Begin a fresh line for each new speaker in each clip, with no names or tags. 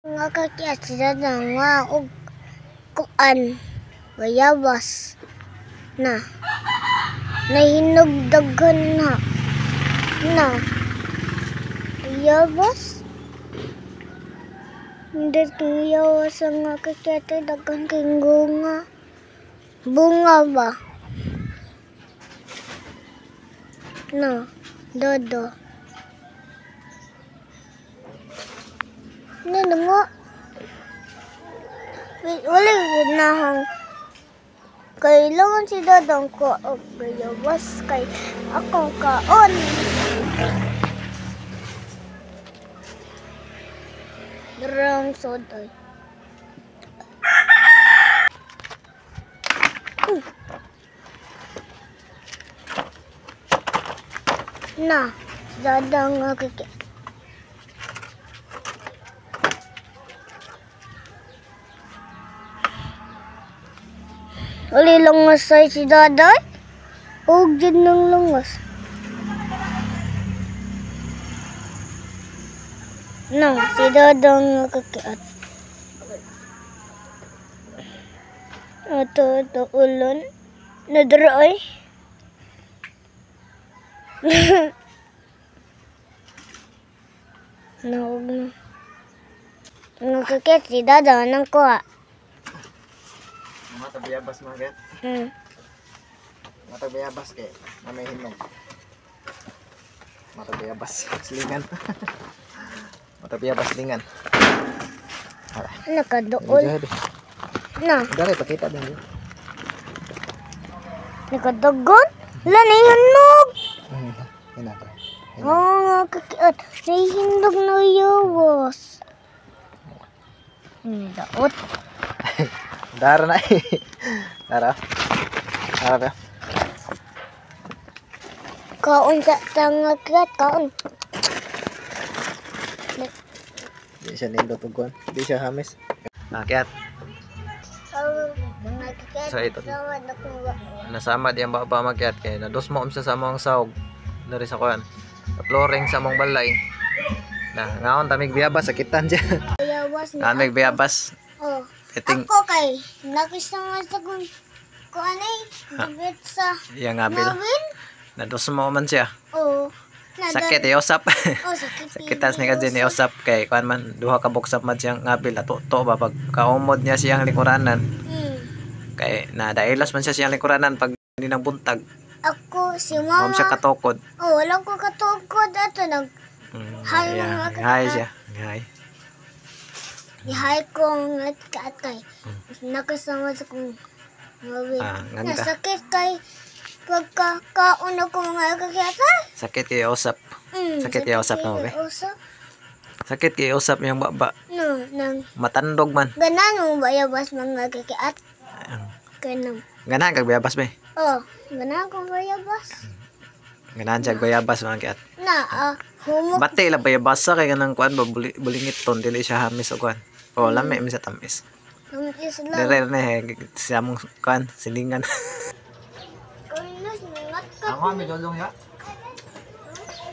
Nga kakiat sila na nga og kuan bayabas na nahinog daghan na na bayabas. Hindi tuyawas ang nga kakiat daghan kay bunga. Bunga ba? Na, dodo. Ano nga? Wala nahang kailangan si dadang ko og bayabas kay akong kaon. Darang sodoy. Na, dadang nga. Uli langas ay si daday. Og din ng langas. No, si dadang kakiat. Ato, ato, ulon. Nadra ay. Naog na. Nakakiat si dada nang kuha.
Mga tabayabas mga ket. Mga tabayabas kay na may hinog. Mga tabayabas slingan. Mga tabayabas slingan.
Nakaduol. Na.
Dare pakita din.
Nakadagon? La nahinog.
Hinata.
Oh, nga kakiat. Nahinog na yawas. Daot.
Dara na eh. Dara. Dara ba?
Kaon sa tangakat, kaon.
Di siya nindot og kuan. Di siya hamis. Akyat. Sa ito. Nasama di ang baba magyat kay nadusmo sa samong sawg diri sa kuan. Sa flooring sa among balay. Na ngaon tamig biyabas sakitan siya.
Bayabas na.
Namig biyabas.
Oh.
Iting
ako kay nakista nga sa kung kuan ay dibit sa
iyang abil. Nadusmo man siya.
Oh.
Sakit iusap.
Oh, sakit.
Sakitas ni kadin iusap kay kuan man duha ka buksap man siyang ngabil ato to ba pag kaumod niya siyang lingkuranan. Kay nadailos man siya siyang lingkuranan pag hindi nang buntag.
Ako si mama.
Mom siya katukod.
Oh, walang ko katukod ato nag hi mga
hi siya. Hi.
Hi ko nga katay. Nakasama sa kong ngawin. Nasakit kay pagkakaon ako mga kakita.
Sakit kay usap. Sakit kay usap mo be. Sakit kay usap yung baba.
No, nang
matandog man.
Ganan mo bayabas mga kakiat. Ganun.
Ganahan kag bayabas be.
Oh, ganahan kong bayabas.
Ganahan siya bayabas mga kiat.
Na, humok.
Bati la bayabas sa kay ganang kuan ba bulingit ton dili siya hamis og kuan. Oh, lami mi sa tamis.
Tamis lang.
Dere na siya mong kuan silingan. Ako mi lolong ya.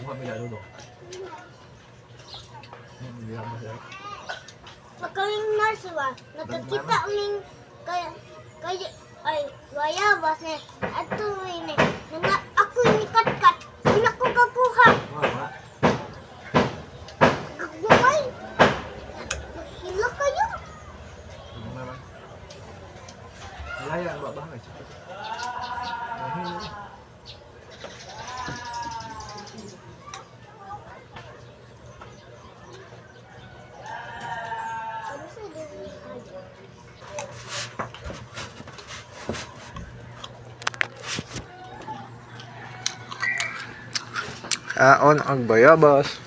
Ako mi lolong.
Pagkaming nurse ba, nakakita aming kaya kaya ay bayabas ni ato ini nga ako ni katkat wala ko kakuha. Gagmay. Hila kayo.
Laya ba ba? Aon ang bayabas.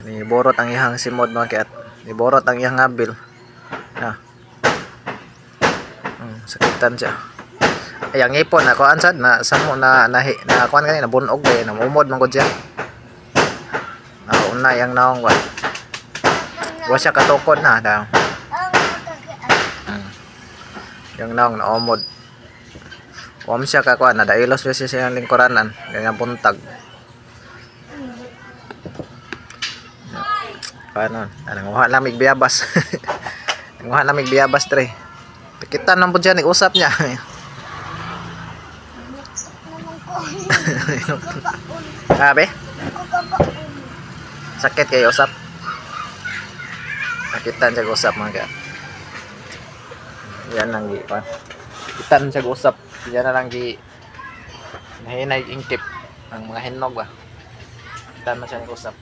Niborot ang iyang simod mga kiat. Niborot ang iyang abil. Na. Sakitan siya. Ay ang ipon na kuan sad na samo na na, na kuan kani na bunog ba na umod man gud siya. Nauna yang naong ba. Wa siya katukod na daw. Yang naong na umod. Wa man siya kakuan na dailos siya siyang lingkuranan ganyan buntag. Paano? Nanguha lang mig biyabas. Nanguha lang mig biyabas tre. Kita nang pud siya nag-usap niya.
Naman ko. Kakaon.
Sabi?
Kakaon.
Sakit kayo usap. Sakitan siya usap mga ka. Yan lang gi pa. Kitan siya usap. Yan na lang gi nahinay ingkip ang mga hinog ba. Kitan man siya nag-usap.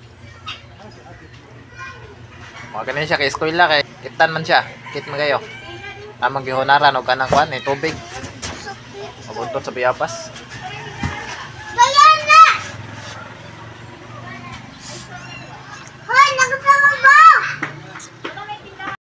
Mga ganun siya kay eskwela kay kitan man siya. Kit man kayo. Amang gihunaran og kanang kuan ni tubig.
Sakit.
Mabuntot sa biyabas.